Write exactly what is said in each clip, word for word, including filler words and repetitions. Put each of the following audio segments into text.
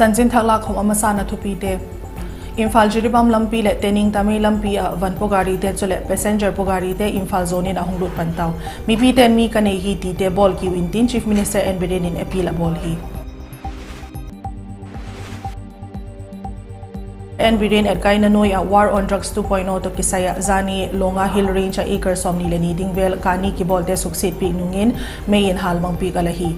Chanchin thak lâkkhawm a masa'n a thupite. Imphal Jiribam lampi leh Tening Tamei lampi ah van pua garite chuleh passenger pua garite Imphal zonin a hung lut pan tau. Mipite'n mi ka nei hi tite bawl kiu intin Chief Minister N Biren in appeal a bawl hi. N Biren etkaina nuai ah War on Drugs two point oh tawh kisai ah zani Longa Hill Range ah acre sawmni le ni ding vel kani kibawlte suksiat piak nung in mei in hâlmang piak a la hi.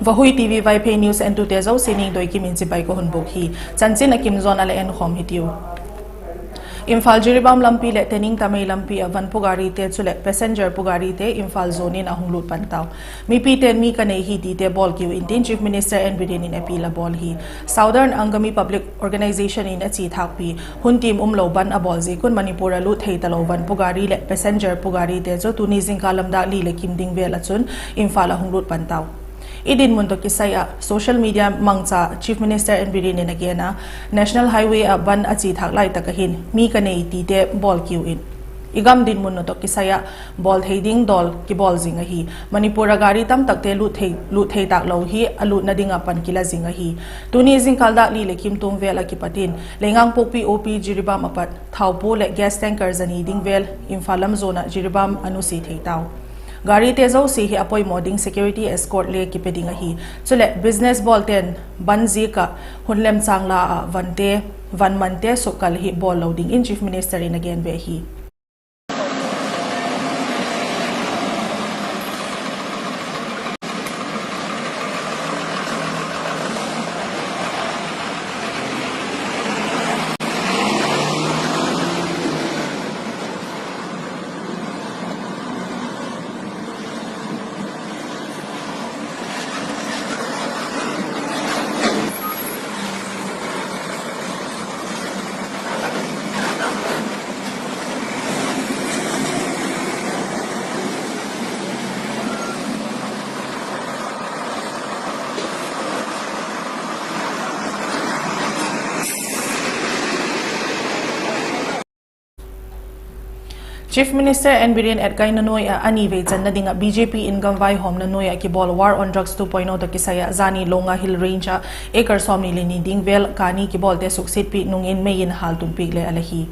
Vahui TV Vaiphei News entute zosia ningdoi kim in chibai ka hun bûk hi. Chanchin a kim zaw'n a la enkhawm hitiu. Imphal Jiribam lampi leh Tening Tamei lampi ah van pua garite chuleh passenger pua garite Imphal zonin a hung lut pan tau. Mipite'n mi ka nei hi tite bawl kiu intin Chief Minister N Biren in appeal a bawl hi. Southern Angami Public Organisation in a chi thâkpi hun tiam umlo ban a bawl ziak un Manipur a lut thei talo van pua gari leh passenger pua garite chu tuni zingkal lam dâk li leh kim ding vel ah chun Imphal a hung lut pan tau. I dinmun tawh kisai ah social media mangcha Chief Minister N Biren in a gen a, National Highway ah ban a chi thâk lai tak ah hin mi ka nei tite bawl kiu in. I gam dinmun tawh kisai ah bawl thei ding dawl kibawl zing ahi. Manipur ah gari tamtakte lut thei, lut thei tâk lo hi a lutna ding ah pan kila zing ahi. Tuni zingkal dâk li leh kim tuam vel ah kipat in Leingangpokpi O P Jiribam ah pat thau pua leh gas tanker zani ding vel Imphal lam zuan ah Jiribam a nusia thei tau. Garite zosia hi a poimaw ding security escort le kipe ding ahi. Chuleh business bawlte'n ban ziak ah hun lemchâng la ah vante, van mante sukkal hi bawl lo dingin Chief Minister in a gen be hi. Chief Minister N Biren etkaina nuai ah a ni vei channa ding ah B J P in gam vaihawmna nuai ah kibawl War on Drugs two point oh tawh kisai ah zani Longa Hill Range ah acre sawmni le ni ding vel kani kibawlte suksiat piak nung in mei in hâltum piak le a la hi.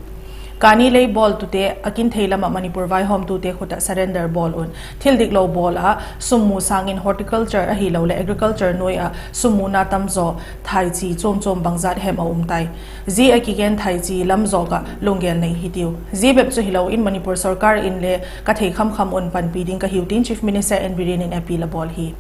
Kani lei bawltute a kin thei lam ah Manipur vaihawmtute khut ah surrender bawl un. Thil diklo bawl ah sum mu sâng in horticulture ahiloleh agriculture nuai ah sum muna tam zaw thaichi chuam chuam bangzat hem a um tai. Zia a kigen thaichi lam zawk ah lunggel nei hitiu. Zia bep chu hilo in Manipur sorkar in le ka thei khamkham un panpi ding ka hiu tin Chief Minister N Biren in appeal a bawl hi.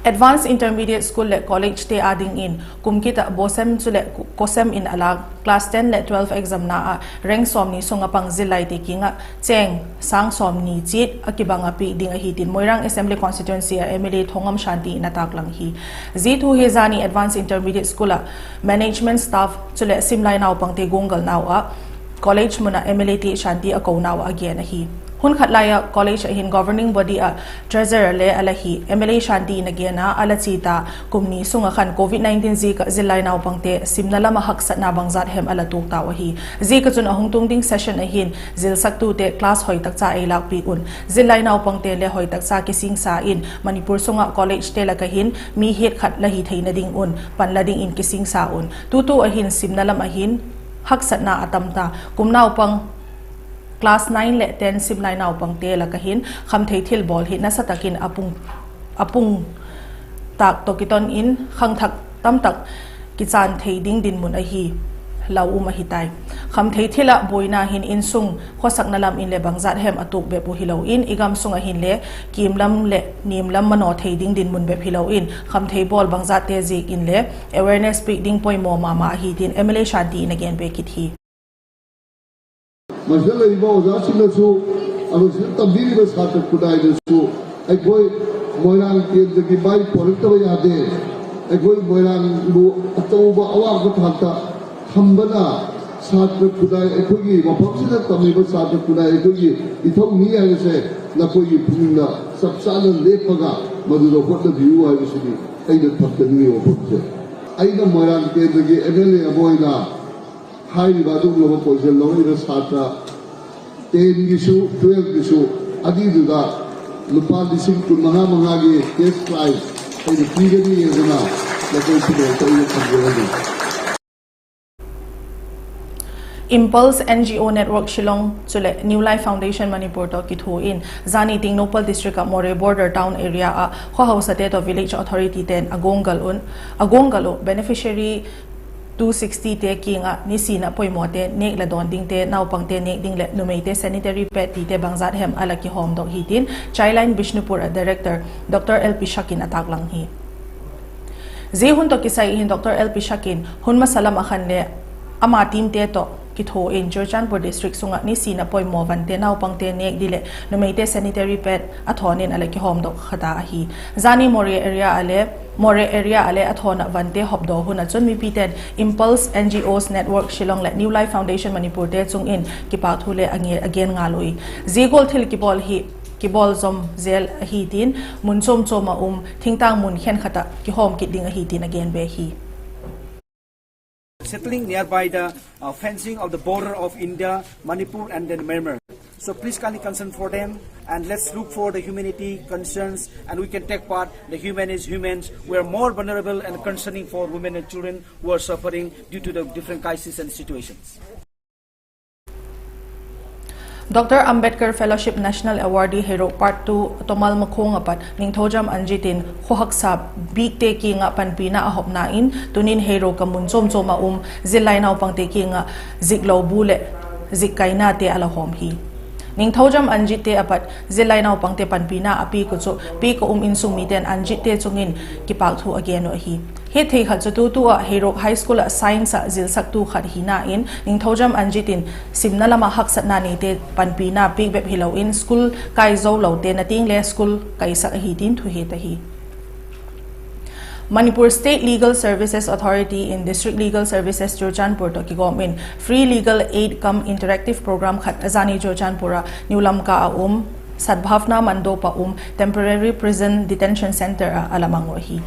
Advanced Intermediate School leh Collegete â dingin kum kit ah Bosem chuleh Kosem in a lâk class ten leh twelve examna ah rank sawmni sung ah pang zillaite kiang ah chêng sâng sawmni chiat a kibang ah piak ding ahi tin Moirang Assembly Constituency ah M L A Thongam Shanti in a tâklang hi. Zia thu hi zani Advanced Intermediate School ah management staff chuleh simlai naupangte guanggalnau ah college mun ah M L A T Shanti a konau ah a gen ahi. Hun khat lai ah college ah hin governing body ah treasurer le a la hi. M L A Shanti in a gen a, a la chia ta kum ni sung ah khan covid nineteen ziak ah zillai naupangte simna lam ah haksatna bangzat hem a la tuak tau ahi. Ziak ah chun a hung tung ding session ah hin zilsaktute class hoi tak cha ei lâkpiak un, zillai naupangte le hoi tak cha kisingsa in Manipur sung ah collegete lak ah hin mi hiat khat la hi theina ding un panla dingin kisingsa un. Tutu ah hin simna lam ah hin haksatna a tam ta. Kum naupang class nine leh ten simlai naupangte lak ah hin khamthei thilbawl hi nasa tak in a pung, a pung tâk tawh kiton in khangthak tamtak kichân thei ding dinmun ahi lau um ahi tai. Khamthei thil ah buaina hin insung khawsakna lam in leh bangzat hem a tuak bep uh hilo in i gam sung ah hin le kiam lam leh niam lam manaw thei ding dinmun bep hilo in khamthei bawl bangzatte ziak in le awareness piak ding poimaw ma ma ahi tin M L A Shanti in a gen be kit hi. ꯃꯁꯤꯗ ꯂꯩꯔꯤꯕ ꯑꯣꯖꯥꯁꯤꯡꯅꯁꯨ ꯑꯃꯁꯨꯡ ꯇꯝꯕꯤꯔꯤꯕ ꯁꯥꯇ꯭ꯔ ꯈꯨꯟꯅꯥꯏꯅꯁꯨ ꯑꯩꯈꯣꯏ ꯃꯣꯏꯔꯥꯡ ꯀꯦꯟꯗ꯭ꯔꯒꯤ ꯃꯥꯏ ꯄꯣꯔꯛꯇꯕ ꯌꯥꯗꯦ꯫ ꯑꯩꯈꯣꯏ ꯃꯣꯏꯔꯥꯡꯕꯨ ꯑꯆꯧꯕ ꯑꯋꯥꯡꯕ ꯊꯥꯛꯇ ꯊꯝꯕꯅ ꯁꯥꯇ꯭ꯔ ꯈꯨꯟꯅꯥꯏ, ꯑꯩꯈꯣꯏꯒꯤ ꯃꯐꯝꯁꯤꯗ ꯇꯝꯃꯤꯕ ꯁꯥꯇ꯭ꯔ ꯈꯨꯟꯅꯥꯏ ꯑꯩꯈꯣꯏꯒꯤ ꯏꯊꯧꯅꯤ ꯍꯥꯏꯕꯁꯦ ꯅꯈꯣꯏꯒꯤ ꯄꯨꯛꯅꯤꯡꯗ ꯆꯞ ꯆꯥꯅ ꯂꯦꯞꯄꯒ ꯃꯗꯨꯗ ꯍꯣꯠꯅꯕꯤꯌꯨ ꯍꯥꯏꯕꯁꯤꯅꯤ ꯑꯩꯅ ꯊꯝꯖꯅꯤꯡꯉꯤ ꯋꯥꯐꯝꯁꯦ꯫ ꯑꯩꯅ ꯃꯣꯏꯔꯥꯡ ꯀꯦꯟꯗ꯭ꯔꯒꯤ ꯑꯦꯝ ꯑꯦꯜ ꯑꯦ ꯑꯃ ꯑꯣꯏꯅ ꯍꯥꯏꯔꯤꯕ ꯑꯗꯨꯒꯨꯝꯂꯕ ꯄꯣꯠꯁꯦ ꯂꯧꯔꯛꯏꯕ ꯁꯥꯇ꯭ꯔ ꯇꯦꯟꯒꯤꯁꯨ, ꯇꯨꯋꯦꯜꯐꯀꯤꯁꯨ ꯑꯅꯤꯗꯨꯗ ꯂꯨꯄꯥ ꯂꯤꯁꯤꯡ ꯀꯨꯟ ꯃꯉꯥ ꯃꯉꯥꯒꯤ cash prize ꯑꯩꯅ ꯄꯤꯒꯅꯤ ꯍꯥꯏꯗꯅ ꯃꯈꯣꯏ ꯈꯨꯗꯣꯜꯇ ꯑꯩꯅ ꯊꯝꯖꯔꯒꯦ꯫ Impulse N G O Network Shillong chuleh New Life Foundation Manipur tawh kithu in, zani Tengnoupal District ah Moreh border town area ah khawhausate tawh village authority ten a guanggal un, a guanggal uh beneficiary two sixty te kiang ah nisin a poimawte nêk la dawn dingte, naupangte nêk ding leh numeite sanitary pad tite bangzat hem a la kihawmdok hi tin Childline Bishnupur ah Director Dr L Pishak in a taklang hi. Zia hun tawh kisai hin Dr L Pishak in hun masa lam ah khan le ama teamte tawh kithu in Churachandpur District sung ah nisin a poimaw vante, naupangte nêk di leh numeite sanitary pad a thawn in a la kihawmdok kha ta ahi. Zani Moreh area ah le, Moreh area ah le a thawn ah vante hawmdaw hun ah chun mipite'n Impulse N G Os Network Shillong leh New Life Foundation Manipurte chung in kipâkthu le a gen ngal ui. Zia gual thil kibawl hi kibawl zom zel ahi tin, mun chuam chuam ah um thingtâng mun khenkhat ah kihawm kit ding ahi tin a gen bek hi. Settling nearby the, uh, fencing of the border of India, Manipur, and then Myanmar. So please kindly concern for them, and let's look for the humanity concerns, and we can take part. The human is humans. We are more vulnerable and concerning for women and children who are suffering due to the different crises and situations. Doctor Ambedkar Fellowship National Awardee Heirok Part two Tomal Makhong ah pat Ningthoujam Anjit in khuahaksa bikte kiang ah panpina a hopna in, tunin Heirok ah mun chuam chuam ah um zillai naupangte kiang ah ziklo bu leh zikkainate a la hawm hi. Ningthoujam Anjitte ah pat zillai naupangte panpina a piak uh chu piak ah um insung mite'n Anjitte chung in kipâkthu a gen uh ahi. Hethei khat chu tutu ah Heirok High School ah science ah zilsaktu khat hina in, Ningthoujam Anjit in simna lam ah haksatna neite panpina piak bep hilo in, school kai zo lote na tiang le school kaisak ahi tin thuhet ahi. Manipur State Legal Services Authority in District Legal Services Churachandpur tawh kigawm in Free Legal Aid cum Interactive Program khat a zani Churachandpur ah New Lamka ah um Sadbhavna Mandop ah um Temporary Prison Detention Centre ah a la mang uh ahi.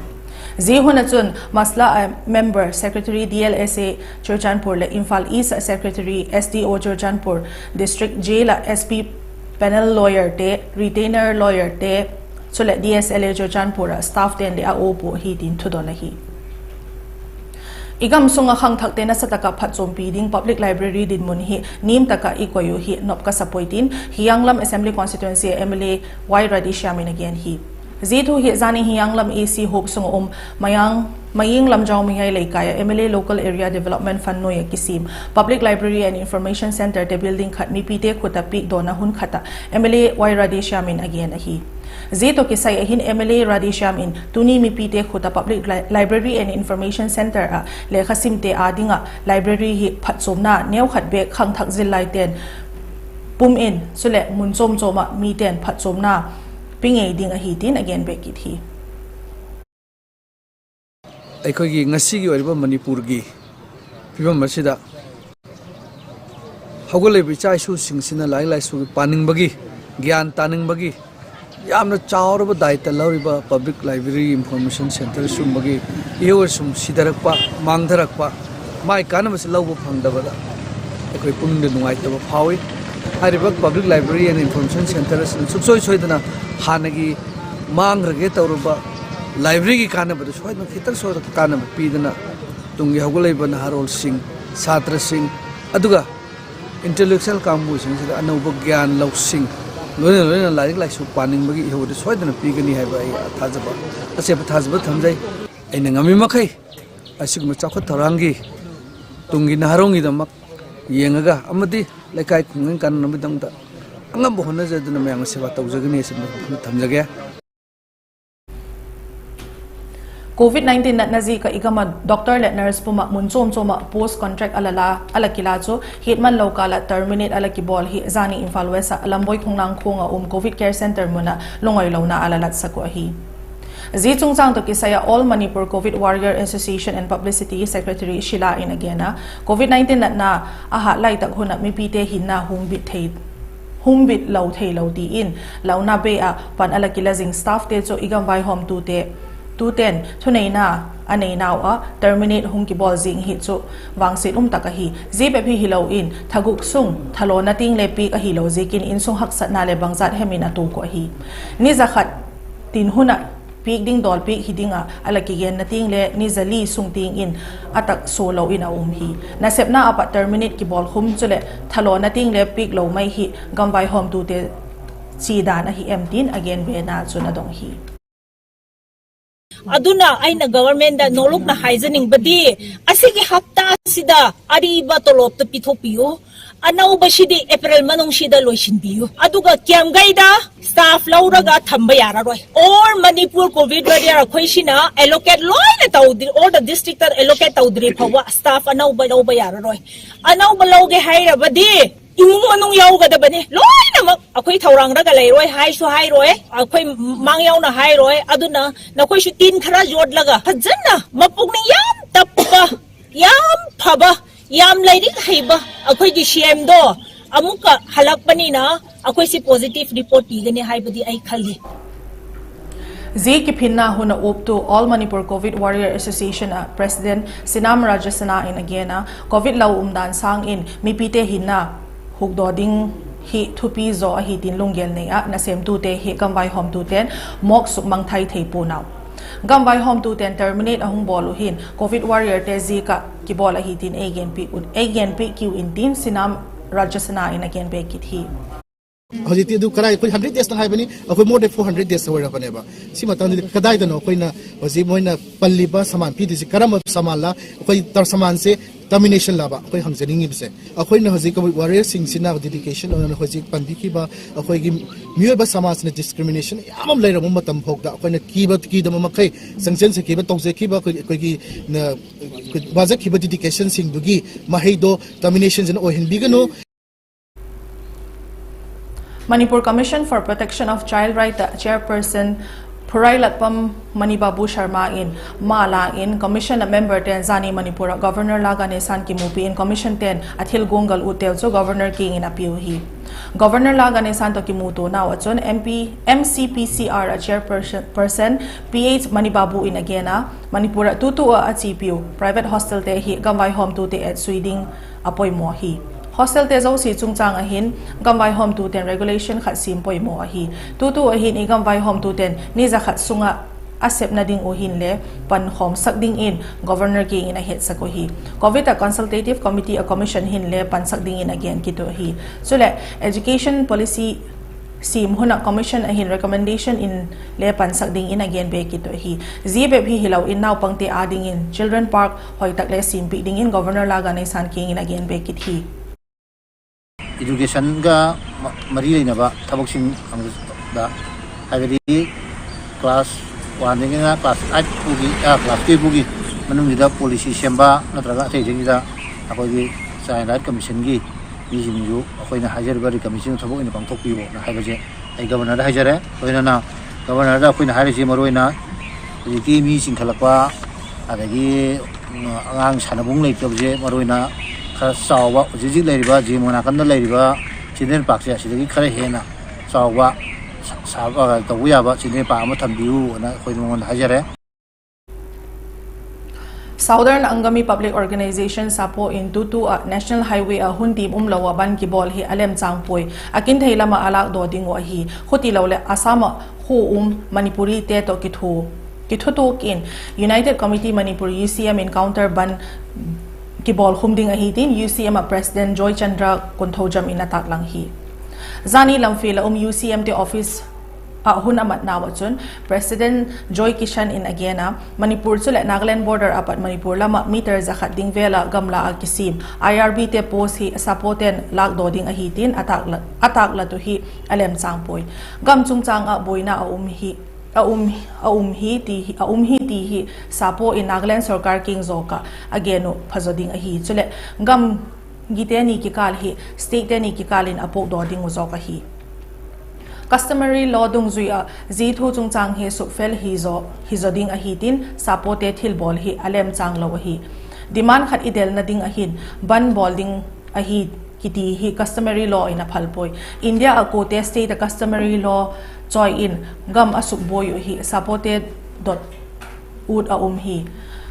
Zia hun ah chun Masla ah member secretary D L S A Churachandpur leh Imphal East ah secretary S D O Churachandpur, District Jail ah S P panel lawyerte, retainer lawyerte, chuleh D S L A Churachandpur ah staffte'n le a uap uh ahi tin thudon ahi. I gam sung ah khangthakte nasatak ah phatchuampi ding public library dinmun hi niam tak ah i koi uh hi nop ka sa puai tin Hiyanglam Assembly Constituency ah M L A Y Radheshyam in a gen hi. Zia thu hi zani Hiyanglam A C huap sung ah um Mayang, Maying Lamjao Mayai Leikai ah M L A Local Area Development Fund nuai ah kisiam Public Library and Information Centre te building khat mipite khut ah piakdawna hun khat ah M L A Y Radheshyam in a gen ahi. Zia tawh kisai ah hin M L A Radheshyam in tuni mipite khut ah Public Li-, Library and Information Centre ah lekhasimte â ding ah library hi phatchuamna neukhat bêk khangthak zillaite'n pum in, chuleh mun chuam chuam ah mite'n phatchuamna pi ngei ding ahi tin a gen bek kit hi. ꯑꯩꯈꯣꯏꯒꯤ ꯉꯁꯤꯒꯤ ꯑꯣꯏꯔꯤꯕ ꯃꯅꯤꯄꯨꯔꯒꯤ ꯐꯤꯕꯝ ꯑꯁꯤꯗ ꯍꯧꯒꯠꯂꯛꯂꯤꯕ ꯏꯆꯥ ꯏꯁꯨꯁꯤꯡꯁꯤꯅ ꯂꯥꯏꯔꯤꯛ ꯂꯥꯏꯁꯨꯒꯤ ꯄꯥꯅꯤꯡꯕꯒꯤ, ꯒ꯭ꯌꯥꯟ ꯇꯥꯅꯤꯡꯕꯒꯤ ꯌꯥꯝꯅ ꯆꯥꯎꯔꯕ ꯗꯥꯏꯇ ꯂꯧꯔꯤꯕ Public Library Information Centre ꯁꯤꯒꯨꯝꯕꯒꯤ ꯏꯍꯧ ꯁꯨꯝ ꯁꯤꯊꯔꯛꯄ, ꯃꯥꯡꯊꯔꯛꯄ, ꯃꯥꯒꯤ ꯀꯥꯟꯅꯕꯁꯤ ꯂꯧꯕ ꯐꯪꯗꯕꯗ ꯑꯩꯈꯣꯏ ꯄꯨꯛꯅꯤꯡꯗ ꯅꯨꯡꯉꯥꯏꯇꯕ ꯐꯥꯎꯏ꯫ ꯍꯥꯏꯔꯤꯕ Public Library and Information Centre ꯑꯁꯤꯅ ꯁꯨꯡꯁꯣꯏ ꯁꯣꯏꯗꯅ ꯍꯥꯟꯅꯒꯤ ꯃꯥꯡꯈ꯭ꯔꯒꯦ ꯇꯧꯔꯕ library ꯒꯤ ꯀꯥꯟꯅꯕꯗꯨ ꯁꯣꯏꯗꯅ ꯈꯤꯇꯪ ꯁꯣꯏꯗꯅ ꯀꯥꯟꯅꯕ ꯄꯤꯗꯨꯅ ꯇꯨꯡꯒꯤ ꯍꯧꯒꯠꯂꯛꯂꯤꯕ ꯅꯍꯥꯔꯣꯜꯁꯤꯡ, ꯁꯥꯇ꯭ꯔꯁꯤꯡ, ꯑꯗꯨꯒ intellectual ꯀꯥꯡꯕꯨꯁꯤꯡꯁꯤꯗ ꯑꯅꯧꯕ ꯒ꯭ꯌꯥꯟ ꯂꯧꯁꯤꯡ, ꯂꯣꯏꯅ ꯂꯣꯏꯅꯅ ꯂꯥꯏꯔꯤꯛ ꯂꯥꯏꯁꯨ ꯄꯥꯅꯤꯡꯕꯒꯤ ꯏꯍꯧ ꯑꯗꯨ ꯁꯣꯏꯗꯅ ꯄꯤꯒꯅꯤ ꯍꯥꯏꯕ ꯑꯩ ꯊꯥꯖꯕ, ꯑꯆꯦꯠꯄ ꯊꯥꯖꯕ ꯊꯝꯖꯩ꯫ ꯑꯩꯅ ꯉꯝꯃꯤ ꯃꯈꯩ ꯑꯁꯤꯒꯨꯝꯕ ꯆꯥꯎꯈꯠ ꯊꯧꯔꯥꯡꯒꯤ ꯇꯨꯡꯒꯤ ꯅꯍꯥꯔꯣꯜꯒꯤꯗꯃꯛ ꯌꯦꯡꯉꯒ ꯑꯃꯗꯤ ꯂꯩꯀꯥꯏ ꯈꯨꯡꯒꯪ ꯀꯥꯟꯅꯅꯕꯒꯤꯗꯃꯛꯇ ꯑꯉꯝꯕ ꯍꯣꯠꯅꯖꯗꯨꯅ ꯃꯌꯥꯝꯒꯤ ꯁꯦꯕꯥ ꯇꯧꯖꯒꯅꯤ ꯍꯥꯏꯕꯁꯤ ꯊꯝꯖꯒꯦ꯫ Covid nineteen natna ziak ah i gam ah doctor leh nurse pum ah mun chuam chuam ah post contract a la la, a la kila chu hetman lo kâl ah terminate a la kibawl hi zani Imphal West ah Lamboi Khongnang khuang ah um Covid Care Centre mun ah lungoilona a la latsak uh ahi. Zia chungchâng tawh kisai ah All Manipur Covid Warrior Association and Publicity Secretary Shila in a gen a, Covid nineteen natna a hat lai tak hun ah mipite hinna humbit thei, humbit lo theilo ti in, lona bei ah pan a la kila zing staffte chu i gam vaihawmtute Tute'n thuneina a neinau ah terminate hung kibawl zing hi chu vangsiat um tak ahi. Zia bep hi hilo in thaguk sung thalawna tiang le piak ahilo ziakin insung haksatna leh bangzat hem in a tuak uh ahi. Ni za khat tin hun ah piak ding dawl piak hi ding ah a la kigenna tiang le ni za li sung tiang in a tak sua lo in a um hi. Nasepna ah pat terminate kibawlkhum chuleh thalawna tiang le piak lo mai hi gamvaihawmtute chi dan ahi em tin a gen bena chun a dong hi. ꯑꯗꯨꯅ ꯑꯩꯅ ꯒꯚꯔꯟꯃꯦꯟꯠꯇ ꯅꯣꯂꯨꯛꯅ ꯍꯥꯏꯖꯅꯤꯡꯕꯗꯤ, ꯑꯁꯤꯒꯤ ꯍꯞꯇꯥꯁꯤꯗ ꯑꯔꯤꯕ ꯇꯣꯂꯣꯞꯇꯨ ꯄꯤꯊꯣꯛꯄꯤꯌꯨ꯫ ꯑꯅꯧꯕꯁꯤꯗꯤ ꯑꯦꯄ꯭ꯔꯤꯜ ꯃꯅꯨꯡꯁꯤꯗ ꯂꯣꯏꯁꯤꯟꯕꯤꯌꯨ꯫ ꯑꯗꯨꯒ ꯀ꯭ꯌꯥꯝꯒꯩꯗ staff ꯂꯧꯔꯒ ꯊꯝꯕ ꯌꯥꯔꯔꯣꯏ꯫ All Manipur COVID warrior ꯑꯩꯈꯣꯏꯁꯤꯅ allocate ꯂꯣꯏꯅ ꯇꯧꯗ꯭ꯔꯤ, all the districtꯇ allocate ꯇꯧꯗ꯭ꯔꯤ ꯐꯥꯎꯕ staff ꯑꯅꯧꯕ ꯂꯧꯕ ꯌꯥꯔꯔꯣꯏ꯫ ꯑꯅꯧꯕ ꯂꯧꯒꯦ ꯍꯥꯏꯔꯕꯗꯤ ꯏꯃꯨꯡ ꯃꯅꯨꯡ ꯌꯥꯎꯒꯗꯕꯅꯤ꯫ ꯂꯣꯏꯅꯃꯛ ꯑꯩꯈꯣꯏ ꯊꯧꯔꯥꯡꯗꯒ ꯂꯩꯔꯣꯏ ꯍꯥꯏꯁꯨ ꯍꯥꯏꯔꯣꯏ, ꯑꯩꯈꯣꯏ ꯃꯥꯡ ꯌꯥꯎꯅ ꯍꯥꯏꯔꯣꯏ꯫ ꯑꯗꯨꯅ ꯅꯈꯣꯏꯁꯨ ꯇꯤꯟ ꯈꯔ ꯌꯣꯠꯂꯒ ꯐꯖꯅ ꯃꯄꯨꯛꯅꯤꯡ ꯌꯥꯝ ꯇꯞꯄ, ꯌꯥꯝ ꯐꯕ, ꯌꯥꯝ ꯂꯥꯏꯔꯤꯛ ꯍꯩꯕ ꯑꯩꯈꯣꯏꯒꯤ CMꯗꯣ ꯑꯃꯨꯛꯀ ꯍꯜꯂꯛꯄꯅꯤꯅ ꯑꯩꯈꯣꯏꯁꯤ positive report ꯄꯤꯒꯅꯤ ꯍꯥꯏꯕꯗꯤ ꯑꯩ ꯈꯜꯂꯤ꯫ Zia kiphinna hun a uptu All Manipur Covid Warrior Association ah President Sinam Rajasana in a gen a, Covid lau umdan sâng in mipite hinna hukdaw ding hi thupi zaw ahi tin lunggel nei ah, nasemtute hi gamvaihawmtute'n mawk sukmang thai thei pua'n au. Gamvaihawmtute'n terminate a hung bawl uh hin Covid warriorte ziak ah kibawl ahi tin ei genpiak kiu intin Sinam Rajasana in a gen be kit hi. ꯍꯧꯖꯤꯛꯇꯤ ꯑꯗꯨ ꯀꯗꯥꯏ, ꯑꯩꯈꯣꯏ hundred days ꯇ ꯉꯥꯏꯕꯅꯤ, ꯑꯩꯈꯣꯏ more than four hundred days ꯑꯣꯏꯔꯕꯅꯦꯕ꯫ ꯁꯤ ꯃꯇꯥꯡꯗꯗꯤ ꯀꯗꯥꯏꯗꯅꯣ ꯑꯩꯈꯣꯏꯅ ꯍꯧꯖꯤꯛ ꯃꯣꯏꯅ ꯄꯜꯂꯤꯕ ꯁꯃꯥꯟ ꯄꯤꯗꯣꯏꯁꯤ ꯀꯔꯝꯕ ꯁꯃꯥꯟꯂ? ꯑꯩꯈꯣꯏ ꯇꯔ-, ꯁꯃꯥꯟꯁꯦ termination ꯂꯥꯕ ꯑꯩꯈꯣꯏ ꯍꯪꯖꯅꯤꯡꯉꯤꯕꯁꯦ꯫ ꯑꯩꯈꯣꯏꯅ ꯍꯧꯖꯤꯛ warrior ꯁꯤꯡꯁꯤꯅ dedication ꯑꯣꯏꯅ ꯍꯧꯖꯤꯛ ꯄꯟꯕꯤꯈꯤꯕ ꯑꯩꯈꯣꯏꯒꯤ ꯃꯤꯑꯣꯏꯕ ꯁꯃꯥꯖꯅ discrimination ꯌꯥꯝ ꯑꯃ ꯂꯩꯔꯕ ꯃꯇꯝ ꯐꯥꯎꯗ ꯑꯩꯈꯣꯏꯅ ꯀꯤꯕ ꯀꯤꯗꯕ ꯃꯈꯩ ꯆꯪꯁꯤꯟꯖꯈꯤꯕ, ꯇꯧꯖꯈꯤꯕ ꯑꯩꯈꯣꯏ, ꯑꯩꯈꯣꯏꯒꯤ ꯅ-, ꯑꯩꯈꯣꯏ ꯋꯥꯖꯈꯤꯕ dedication ꯁꯤꯡꯗꯨꯒꯤ ꯃꯍꯩꯗꯣ termination ꯁꯤꯅ ꯑꯣꯏꯍꯟꯕꯤꯒꯅꯨ꯫ Manipur Commission for Protection of Child Right chairperson Phurailatpam Manibabu Sharma in ma la in commission a member ten zani Manipur a Governor La Ganesan kimupi in commission ten a thil guanggal utteu chu Governor kiang in a piu hi. Governor La Ganesan tawh kimutuanau ah chun M P, M C P C R a chairperson, person P H Manibabu in a gen a, Manipur ah tutu ah a chipiu private hostelte hi gamvaihawmtute etsui ding a poimaw hi. Hostelte zosia chungchâng ah hin gamvaihawmtute'n regulation khat siam poimaw ahi. Tutu ah hin i gamvaihawmtute'n ni za khat sung ah a sepna ding uh hinle pankhawmsak dingin Governor kiang in a hetsak uh hi. Covid ah consultative committee a commission hinle pansak dingin a gen kit uh ahi. Chuleh education policy siam hun ah commission a hin recommendation in le pansak dingin a gen be kit uh ahi. Zia bep hi hilo in naupangte â dingin children park hoi tak le siampiak dingin Governor La Ganesan kiang in a gen be kit hi. Education ꯒ ꯃ-, ꯃꯔꯤ ꯂꯩꯅꯕ ꯊꯕꯛꯁꯤꯡ ꯑꯃꯗ, ꯍꯥꯏꯕꯗꯤ class one ꯗꯒꯤꯅ class eight ꯐꯥꯎꯒꯤ, ꯑ, class twelve ꯐꯥꯎꯒꯤ ꯃꯅꯨꯡꯁꯤꯗ policy ꯁꯦꯝꯕ ꯅꯠꯇ꯭ꯔꯒ ꯑꯇꯩ ꯑꯇꯩꯁꯤꯗ ꯑꯩꯈꯣꯏꯒꯤ Child Right Commission ꯒꯤ ꯃꯤꯁꯤꯡꯁꯨ ꯑꯩꯈꯣꯏꯅ ꯍꯥꯏꯖꯔꯤꯕ recommendation ꯊꯕꯛ ꯑꯣꯏꯅ ꯄꯥꯡꯊꯣꯛꯄꯤꯌꯣꯅ ꯍꯥꯏꯕꯁꯦ ꯑꯩ Governor ꯗ ꯍꯥꯏꯖꯔꯦ꯫ ꯂꯣꯏꯅꯅ Governor ꯗ ꯑꯩꯈꯣꯏꯅ ꯍꯥꯏꯔꯤꯁꯤ ꯃꯔꯨꯑꯣꯏꯅ ꯍꯧꯖꯤꯛꯀꯤ ꯃꯤ ꯆꯤꯡꯈꯠꯂꯛꯄ, ꯑꯗꯒꯤ, ꯎꯝ, ꯑꯉꯥꯡ ꯁꯥꯟꯅꯕꯨꯡ ꯂꯩꯇꯕꯁꯦ ꯃꯔꯨꯑꯣꯏꯅ ꯈꯔ ꯆꯥꯎꯕ, ꯍꯧꯖꯤꯛ ꯍꯧꯖꯤꯛ ꯂꯩꯔꯤꯕ ꯖꯦꯃꯣ ꯅꯥꯀꯟꯗ ꯂꯩꯔꯤꯕ children park ꯁꯦ ꯑꯁꯤꯗꯒꯤ ꯈꯔ ꯍꯦꯟꯅ ꯆꯥꯎꯕ ꯁꯥ-, ꯁꯥ-, ꯑ, ꯇꯧꯕ ꯌꯥꯕ children park ꯑꯃ ꯊꯝꯕꯤꯌꯨꯅ ꯑꯩꯈꯣꯏ ꯃꯉꯣꯟꯗ ꯍꯥꯏꯖꯔꯦ꯫ Southern Angami Public Organisation, SAPO in tutu ah National Highway ah hun tim umlo ah ban kibawl hi a lemchâng puai, a kinthei lam ah a lâkdaw ding uh ahi. Khuti lo leh Assam ah khu um Manipurite tawh kithu, kithutuak in United Committee Manipur, U C M in counter ban kibawlkhum ding ahi tin U C M ah President Joy Chandra Konthoujam in a taklang hi. Zani Lamphel ah um U C M te office ah hun a matnau ah chun President Joy Kishan in a gen a, Manipur chuleh Nagaland border a pat Manipur lam ah meter za khat ding vel ah gamla ah kisiam I R B te post hi SAPO te'n lâkdaw ding ahi tin a takla-, a taklat uh hi a lemchâng puai. Gam chungchâng ah buaina a um hi, a um, a um hi ti hi, a um hi ti hi SAPO in Nagaland sorkar kiang zawk ah a gen uh phazaw ding ahi. Chuleh gam gite ni kikâl hi state te ni kikâl in a puakdaw ding uh zawk ahi. Customary law dungzui ah zia thu chungchâng hi sukfel hizaw, hizaw ding ahi tin SAPO te thilbawl hi a lemchâng lo ahi. Demand khat i delna ding ahin ban bawl ding ahi kiti hi customary law in a phal puai. India ah kuate state ah customary law chawi in gam a sukbuai uh hi SAPO te dot ut a um hi.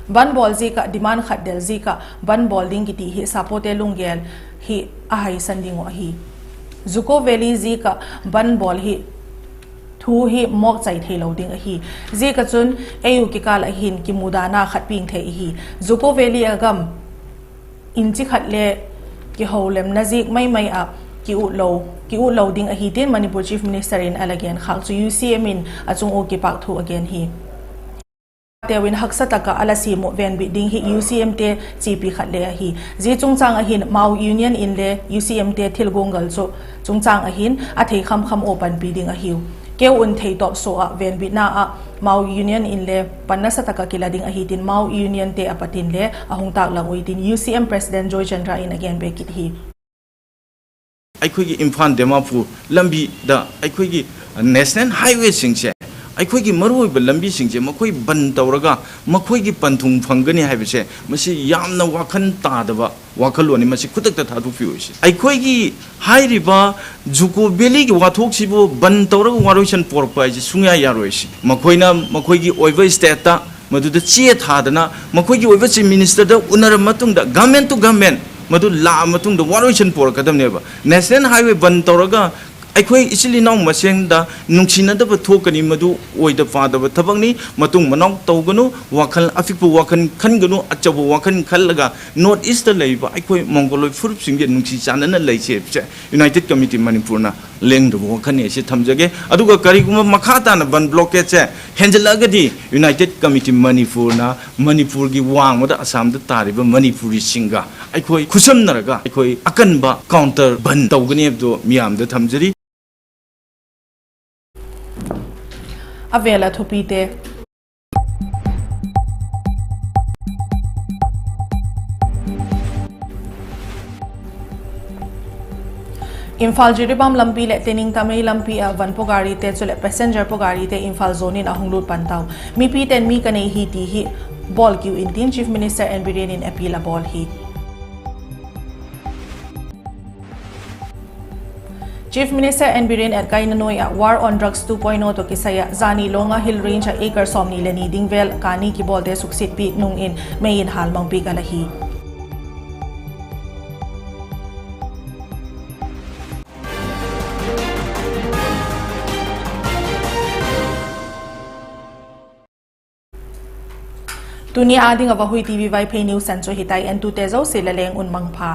Ban bawl ziak ah demand khat del ziak ah ban bawl ding kiti hi sapote lunggel hi a haisan ding uh ahi. Juco Valley ziak ah ban bawl hi thu hi mawk chai theilo ding ahi. Ziak ah chun ei u kikâl ah hin kimudana khat piang thei hi. Juco Valley a gam inchi khat le kiholemna ziak mai mai ah ki ut lo ding ahi tin Manipur Chief Minister in a la genkhâk chu U C M in a chung ua kipâk thu a gen hi. Teu in haksa tak ah a la siam uh venbit ding hi U C Mte chiapi khat le ahi. Zia chungchâng ah hin Mao Union inle U C Mte thil guanggal chu chungchâng ah hin a thei kham kham ua panpi ding ahiu. Keu un theitawp sua ah venbitna ah Mao Union inle pan nasa tak ah kila ding ahi tin Mao Unionte a pat inle a hung tâklang ui tin U C M President Joy Chandra in a gen be kit hi. ꯑꯩꯈꯣꯏꯒꯤ ꯏꯝꯐꯥꯜ ꯗꯤꯃꯥꯄꯨꯔ ꯂꯝꯕꯤꯗ ꯑꯩꯈꯣꯏꯒꯤ ꯅꯦꯁꯅꯦꯜ ꯍꯥꯏꯋꯦꯁꯤꯡꯁꯦ, ꯑꯩꯈꯣꯏꯒꯤ ꯃꯔꯨꯑꯣꯏꯕ ꯂꯝꯕꯤꯁꯤꯡꯁꯦ ꯃꯈꯣꯏ ꯕꯟ ꯇꯧꯔꯒ ꯃꯈꯣꯏꯒꯤ ꯄꯟꯊꯨꯡ ꯐꯪꯒꯅꯤ ꯍꯥꯏꯕꯁꯦ, ꯃꯁꯤ ꯌꯥꯝꯅ ꯋꯥꯈꯜ ꯇꯥꯗꯕ ꯋꯥꯈꯜꯂꯣꯟꯅꯤ꯫ ꯃꯁꯤ ꯈꯨꯗꯛꯇ ꯊꯥꯗꯣꯛꯄꯤꯌꯨ꯫ ꯑꯩꯈꯣꯏꯒꯤ ꯍꯥꯏꯔꯤꯕ ꯖꯨꯀꯣ ꯚꯦꯂꯤꯒꯤ ꯋꯥꯊꯣꯛꯁꯤꯕꯨ ꯕꯟ ꯇꯧꯔꯒ ꯋꯥꯔꯣꯏꯁꯤꯟ ꯄꯣꯔꯛꯄ ꯍꯥꯏꯁꯦ ꯁꯨꯡꯌꯥ ꯌꯥꯔꯣꯏ꯫ ꯃꯈꯣꯏꯅ ꯃꯈꯣꯏꯒꯤ ꯑꯣꯏꯕ ꯁ꯭ꯇꯦꯠꯇ ꯃꯗꯨꯗ ꯆꯦ ꯊꯥꯗꯅ ꯃꯈꯣꯏꯒꯤ ꯑꯣꯏꯕ ꯆꯤꯐ ꯃꯤꯅꯤꯁꯇꯔꯗ ꯎꯅꯔꯕ ꯃꯇꯨꯡꯗ, ꯒꯚꯔꯟꯃꯦꯟꯠ ꯇꯨ ꯒꯚꯔꯟꯃꯦꯟꯠ ꯃꯗꯨ ꯂꯥꯛꯑ ꯃꯇꯨꯡꯗ ꯋꯥꯔꯣꯏꯁꯤꯟ ꯄꯣꯔꯛꯀꯗꯕꯅꯦꯕ꯫ ꯅꯦꯁꯅꯦꯜ ꯍꯥꯏꯋꯦ ꯕꯟ ꯇꯧꯔꯒ ꯑꯩꯈꯣꯏ ꯏꯆꯤꯜ ꯏꯅꯥꯎ ꯃꯁꯦꯟꯗ ꯅꯨꯡꯁꯤꯅꯗꯕ ꯊꯣꯛꯀꯅꯤ, ꯃꯗꯨ ꯑꯣꯏꯗ ꯄꯥꯗꯕ ꯊꯕꯛꯅꯤ꯫ ꯃꯇꯨꯡ ꯃꯅꯥꯎ ꯇꯧꯒꯅꯨ, ꯋꯥꯈꯜ ꯑꯄꯤꯛꯄ ꯋꯥꯈꯜ ꯈꯟꯒꯅꯨ, ꯑꯆꯧꯕ ꯋꯥꯈꯜ ꯈꯜꯂꯒ ꯅꯣꯔꯠ ꯏꯁꯇ ꯂꯩꯔꯤꯕ ꯑꯩꯈꯣꯏ ꯃꯣꯡꯒꯣꯂꯣꯏꯗ ꯐꯨꯔꯨꯞꯁꯤꯡꯒ ꯅꯨꯡꯁꯤ ꯆꯥꯟꯅꯅ ꯂꯩꯁꯦ ꯍꯥꯏꯕꯁꯦ ꯌꯨꯅꯥꯏꯇꯦꯗ ꯀꯃꯤꯇꯤ ꯃꯅꯤꯄꯨꯔꯅ ꯂꯦꯡꯗꯕ ꯋꯥꯈꯜꯅꯤ ꯍꯥꯏꯁꯦ ꯊꯝꯖꯒꯦ꯫ ꯑꯗꯨꯒ ꯀꯔꯤꯒꯨꯝꯕ ꯃꯈꯥ ꯇꯥꯅ ꯕꯟ ꯕ꯭ꯂꯣꯀꯦꯗꯁꯦ ꯍꯦꯟꯖꯜꯂꯛꯑꯒꯗꯤ ꯌꯨꯅꯥꯏꯇꯦꯗ ꯀꯃꯤꯇꯤ ꯃꯅꯤꯄꯨꯔꯅ ꯃꯅꯤꯄꯨꯔꯒꯤ ꯋꯥꯡꯃꯗ ꯑꯁꯥꯝꯗ ꯇꯥꯔꯤꯕ ꯃꯅꯤꯄꯨꯔꯤꯁꯤꯡꯒ ꯑꯩꯈꯣꯏ ꯈꯨꯠꯁꯝꯅꯔꯒ ꯑꯩꯈꯣꯏ ꯑꯀꯟꯕ ꯀꯥꯎꯟꯇꯔ ꯕꯟ ꯇꯧꯒꯅꯤ ꯍꯥꯏꯕꯗꯨ ꯃꯤꯌꯥꯝꯗ ꯊꯝꯖꯔꯤ꯫ ꯑꯕꯦꯜ ꯑꯊꯨꯄꯤꯇꯦ꯫ ꯏꯝꯐꯥꯜ ꯖꯤꯔꯤꯕꯥꯝ ꯂꯝꯕꯤ ꯂꯦ ꯇꯦꯅꯤꯡ ꯇꯥꯃꯩ ꯂꯝꯕꯤ ꯑ ꯚꯟ ꯄꯣꯒꯥꯔꯤꯇꯦ ꯆꯨꯂꯦ passenger ꯄꯣꯒꯥꯔꯤꯇꯦ ꯏꯝꯐꯥꯜ ꯖꯣꯟ ꯏꯟ ꯑꯍꯨꯝ ꯂꯨꯠ ꯄꯟ ꯇꯥꯎ꯫ ꯃꯤꯄꯤꯇꯦꯟ ꯃꯤ ꯀꯅꯩ ꯍꯤ ꯇꯤ ꯍꯤ ꯕꯣꯜ ꯀ꯭ꯌꯨ ꯏꯟ ꯇꯤꯟ Chief Minister N Biren in ꯑꯦꯄꯤꯜ ꯑ ꯕꯣꯜ he. Chief Minister N Biren at Kainanoi ah War on Drugs two point o tawh kisai ah zani longa Hill Range ah acre sawmni le ni ding vel kani kibawlte suksiat piak nung in mei in hâlmang piak a la hi. Tuni â ding a Vahui TV Vaiphei news san chu hitai, entute zosia le leng un mangpha.